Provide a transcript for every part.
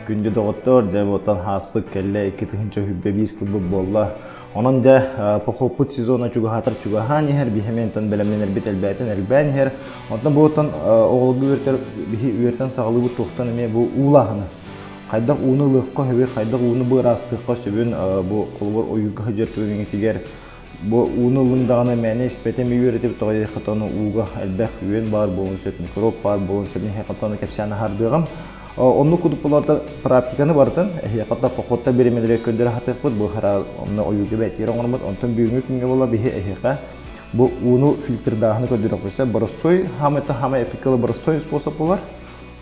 Күндү доҕоттор, дьэ буоттан хааспыт кэллэ 2021 сылбыт буолла. Онон дьэ похоппут сезона чугаһаатар чугаһаан иһэр, биһи онтон бэлэмнэнэрбит элбээтин элбээн иһэр. Онтон буоттан оҕолорго үөртэр биһи үөртэн саҕалыыбыт туохтан эмиэ бу уулааһыны. Хайдах ууну ылыахха сөбүй, хайдах ууну быыраастыахха сөбүн бу холобур ойуурга сылдьар түгэҥҥитигэр Бу ууну ыллыҥ даҕаны мээнэ испэтим үөрэтибит тоҕо диэххэ тону ууга элбэх үөн баар буолуон сөп, микроб баар буолуон сөп эһиэхэ тону кэпсээн аһардыаҕым. Оннук курдук буоллар практиканы барытын эһиэхэ да походта биримэлэри көрдөрө сатыахпыт бу хара онно ойууга бэтиэр оҥороммут онтон бүгүҥҥү күҥҥэ буолла биһи эһиэхэ бу ууну фильтрдааһыны көрдөрүөхпүт сөп боростуой хаамыта хаамай эпикалы боростуой способ буолар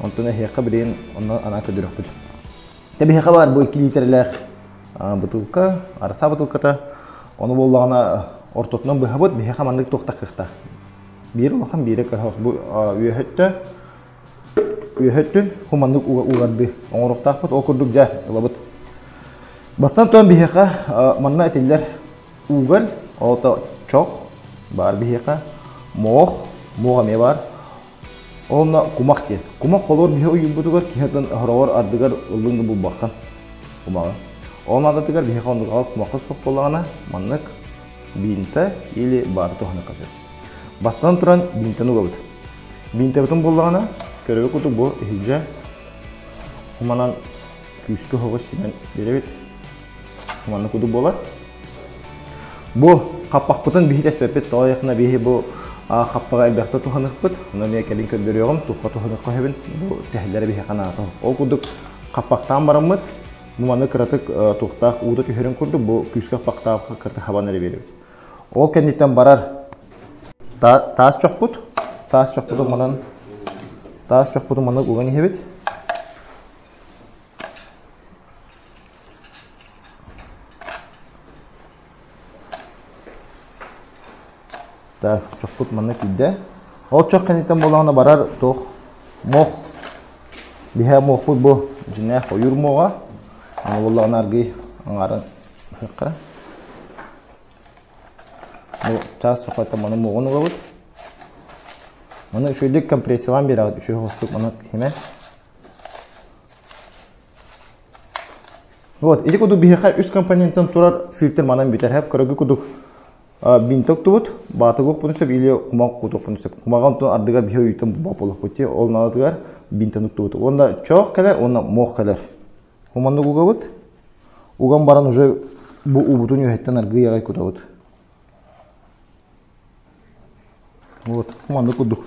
онтон эһиэхэ билигин онно анаан көрдөрүөхпүт Тэбиһэхэ баар бу 2 литрэлээх бытыылка, араса бытыылката. Ону буоллаҕына ортотунан быһабыт, биһиэхэ маннык туохтах кыахтаах. Биир улахан, биирэ кыра Бу үөһөттө, үөһөттүн ху маннык угарды оҥоруохтаахпыт. Ол курдук дьэ ылабыт. Бастан туран биһиэхэ манна этиллэр уголь, ол чох баар биһиэхэ, муох, муох эмиэ баар. Онно кумах диэн. Кумах холуор биһи ойуурбутугар киһи атын хороҕор ардыгар ыллыҥ да булбаккын кумаҕы. Ол наадатыгар биһиэхэ оннук кумахха суох буоллаҕына маннык бинта или баары туһаныахха сөп. Бастатан туран бинтаны угабыт. Бинтабытын буллаҕына көрөргө курдук бу иһирдьэ куманан күүскэ оһоҕу симэн биэрэбит. Маннык курдук буолар. Бу хаппахпытын биһи тэспэппит, тоҕо диэххинэ биһи бу хаппаҕы элбэхтэ туһаныахпыт. Ону эмиэ кэлин көрдөрүөҕүм, туохха туһаныахха сөбүн. Бу тэһэллэрэ биһиэхэ наада. Ол курдук хаппахтаан бараммыт, бу маны кыратык туохтаах уута түһэрин курдук бу күүскэ хаппахтаах кыратык хабан эрэ биэрэбит. Ол кэнниттэн барар таас чохпут, таас чохпутун манан таас чохпутун маннык уган иһэбит. Так, чохпут манна киирдэ. Ол чох кэнниттэн буоллаҕына барар туох муох. Биһэ муохпут бу дьиҥнээх ойуур муоҕа. Аны буоллаҕына аргый аҥаарын ыһыахха. Бу чаас сухата маны муоҕун угабыт. Маны үчүгэйдик компрессиялаан биэрэҕит үчүгэй хостук маны химэ. Вот, ити курдук биһиэхэ үс компоненттан турар фильтр манан бүтэр. Хэп көрөгү курдук бинт октубут, баатыгы укпутун сөп или кумах кутуохпутун сөп. Кумаҕын онтон ардыгар биһи өйүттэн боппулахпыт ол наадатыгар бинтэн уктубут. Уонна чоох кэлэр, уонна муох кэлэр. Хуманнык угабыт. Уган баран уже бу уубутун үөһэттэн аргыый аҕай кутабыт. Вот, маннык курдук.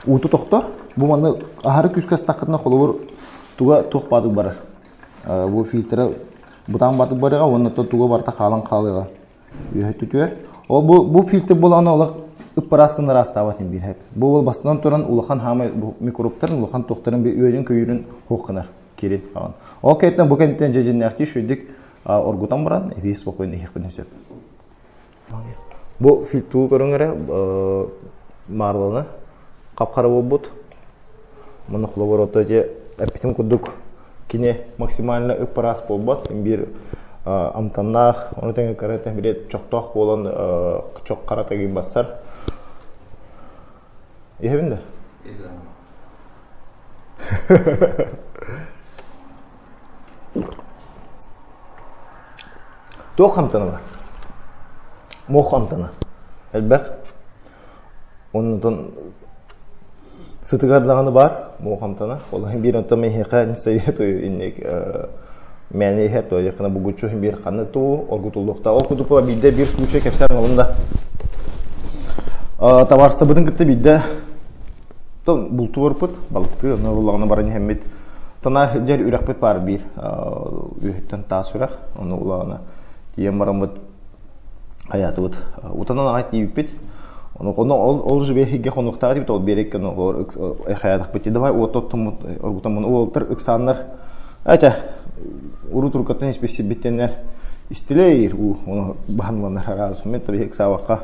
Ууту тохтор. Бу манны аһары күүскэ астаххытына холобур туга туох баатык барар. Бу фильтра бытаан баатык барыаҕа уонна туга барыта хаалан хаалыаҕа. Үөһэ түтүөр. Ол бу бу фильтр буолаҕына олох ыппыраастан ыраастаабат биир хэп. Бу бол бастан туран улахан хаамай микробтарын улахан туохтарын би үөрүн-көйүүрүн хуох гынар кирин хаҕан. Ол кэнниттэн бу кэнниттэн дьэдьэннээхтии үчүгэйдик оргутан баран эбии спокойно иһиэхпин сөп. Бу фильтру көрүҥ эрэ маарылана хап-хара буолбут. Маны холобур ото ити эппитим курдук кини максимально ып-ыраас буолбат. Биир амтаннаах, ону тэҥэ кыра били чохтоох буолан чох хара тэгин бассар. Иһэбин да? Туох амтана бар? Муох амтана. Элбэх. Оннутун сытыгар даҕаны баар муох амтана. Ол иһин биир онтон миэхэ не советую инник мээнэ иһэр туойахына бугуччу иһин биир ханнык туу оргутуллуохтаах. Ол курдук була биирдэ биир случай кэпсээн ылым да. Табаарыстабытын кытта биирдэ бултуу барбыт, балыктыы, онно буллаҕына баран иһэммит тонаар сылдьар үрэхпит баар биир үөһүттэн таас үрэх, ону улаҕана тиийэн бараммыт хайаатыбыт утанан аҕай тиийбиппит ону ону ол ол же биэһигэ хонуохтаах этибит ол биэрэккэ ону хайаатахпыт давай уот оттоммут оргутаммын уолаттар ыксааннар этэ урут уруккаттан исписсибиттэннэр истилейр уу ону баһанланар араас мен таби ыксаабакка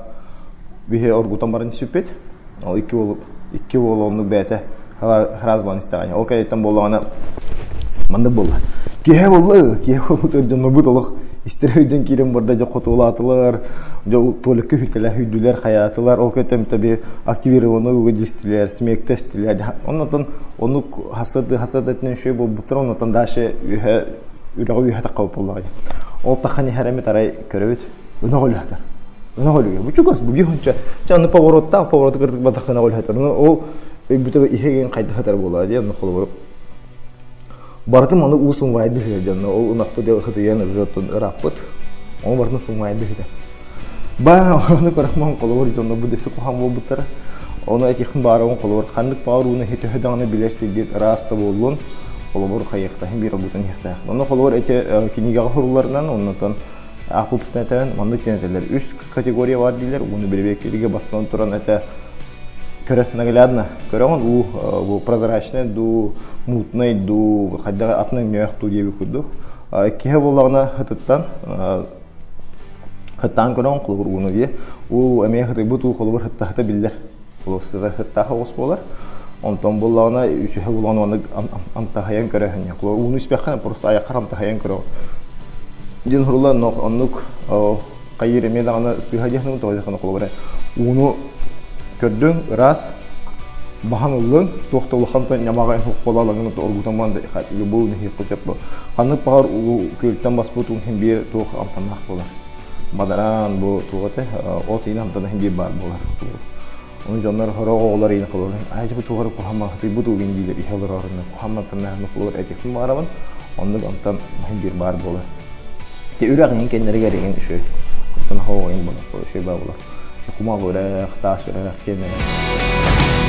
биһи оргутан баран испиппит Ол икки уол икки уол оннук бэйэтэ сразу булан истэҕин. Ол кэнниттэн буоллаҕына маннык буолла. Киэһэ буолла, киэһэ буолбут дьоннорбут олох Истэр өйдөн киирэн барда дьэ хотуолаатылар, дьэ туалекка хүйтэлэ хүйдүлэр, хайаатылар, ол кэтем таби активированный уга дистилер, смектестилер. Оннотон онук хасады хасады этинен шөй болбуттар, оннотон дальше үһэ үрэҕи үһэ тахха буоллаҕа. Ол тахан иһэр тарай көрөбүт. Ынах өлөһөтөр. Ынах өлүгэ. Бу чугас бу бихунча. Ча аны повороттаах повороту кырдык батах ынах өлөһөтөр. Ол өйбүтэ иһеген хайдахатар буолаа диэн холобур Барытын маны уу сумвайды дьонно ол ынахпыт хытыйан ырыаттан ырааппыт. Ол барытын сумвайды хыта. Ба ону көрөхмөн холобур дьонно бу дэси кухан буолбуттара. Ону этихин баарабын холобур ханнык баар ууну хитөһө даҕаны билэр сиргит ыраас да буоллун холобур хайыахтаһын биир обутун иһихтээх. Онно холобур эти кинигэҕэ сурулларынан оннотон аахпыппытын этэн маннык диэн этэллэр. Үс категория бар дииллэр. Ууну бирибиэккиригэ бастан туран этэ көрө наглядно көрөҕүн уу бу прозрачный дуу мутный дуу хайдах атын өҥнөөх дуу диэбит курдук киһи буоллаҕына хытыттан хыттаан көрөҕүн холобур ууну дии уу эмиэ хытыйбыт уу холобур хыттаһыта биллэр холобур хыттаах оҕус буолар онтон буоллаҕына үчүһэ буоллаҕына оннук амтаһыйан көрөһүн холобур ууну испэххэ просто айаххар амтаһыйан көрөҕүн диэн хурула оннук хайыыр эмиэ даҕаны сыыһа диэхнэ тоҕо диэххинэ холобура ууну көрдүҥ ыраас баһан ыллыҥ туох да улахан ньамаҕа хула алаҥын оргутан баран любой нэһиэххэ сөп ханнык баҕар уу күөлтэн баспыт уун иһин биир туох амтаннаах буолар бадараан бу туох этэ от иин амтана иһин биир баар буолар Ону дьоннор хорох оҕолор иин холор ай бу тугары кухама хытыйбыт уугин диилэр иһэ олорорунна кухама тыннаһын холор этихпин баарабын оннук онтон биир баар буолар те үрэх иин кэннэригэр иин үчүгэй оттон хоҕо иин буолар үчүгэй баа буолар кумах үрэх таас үрэх киэннэрэ.